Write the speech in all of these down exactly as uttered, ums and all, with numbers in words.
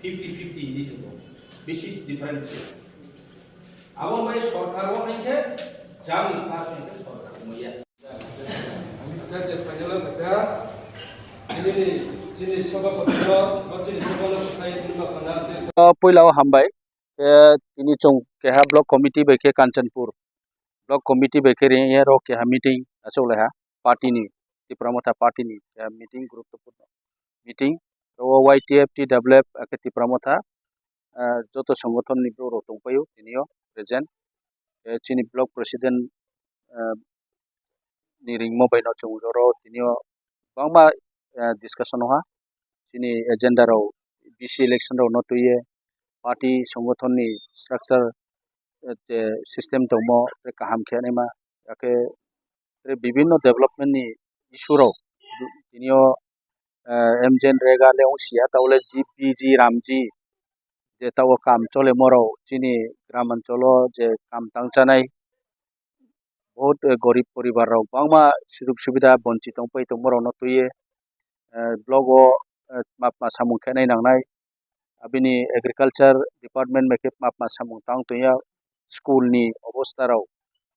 fifty fifty hinwi chwng tongo. Bisi different khe. Abo bai sorkar o hai khe jang pass hai khe sorkar wngya. Chini, chini sabha kotor, chini sabha no sai ni ma khana. O puila o hambai. Tei tini chwng keha block committee bai khe Kanchanpur block committee bai khe ring ya rok keha meeting achuk lai ha party ni, Tipra Motha party ni keha meeting, guruttopurno meeting. Ro Y T F, T W F, akhe Tipra Motha, ah, joto songothon ni borok rok tongpaio tini o present. Tei chini block president, ah, ni ringmo bai no chwng oro tini o kwbangma, ah, discussion o ha chini agenda rok, B C election rok no twi ye party songothon ni structure, eh, je system tongmo tei kaham khe naima, akhe tei bibinno development ni issue rok tini o, eh, M J N Rega le wng sia, tabole G P G Ramji je tabok kam chole morok chini gram ancholo je kam tang chanai, bahut, eh, gorib poribar rok bangma sujog subida bonchit tong pai tongma rok no twi ye, eh, block o, eh, ma, ma samung khe nai nang nai. Abini agriculture department bai khe ma, ma samung tang tong ya, school ni obostha rok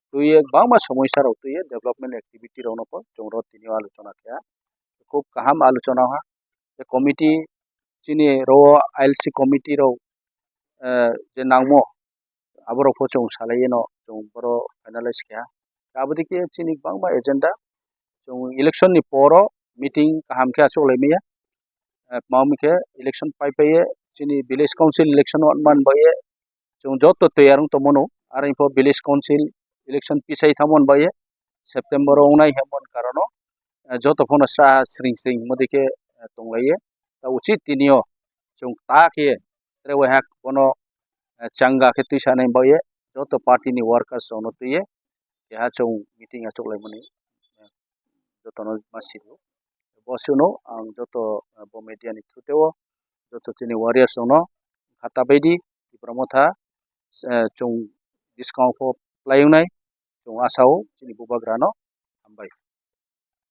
twi ye bangma somosya rok twi ye development activity rok no bo chwng ro tini o alochona khe ha. Khub kaham alochona ha. Tei committee chini ro I L C committee rok, eh, je nangmo aborok pho chwng salai yeno chwng boro finalize khe ha. Aboni khe chini bangma agenda chwng election ni poro meeting kaham khe achuk lai maya. Eh, tma hwn khe election pai pai ye chini village council election o man bai ye chwng joto toyar wng tongmano, aro pho village council election pisai tamo bai ye September o wngnai hwnmani karon o, eh, joto phano sa sring sring hwnmadi khe, eh, tong lai ye. Ta uchit tini o chwng ta khe ye tre wai hak bono, eh, changa khe twi sanai bai ye joto party ni workers rok no twi ye keha chwng meeting achuk lai mani, eh, joto no ma sio. Bo sino ang joto, eh, bo media ni through tei o joto chini warriors rok no kha ta bai di, Tipra Motha, eh, chwng buskang pho plai wngnai, chwng asa o chini bubagra no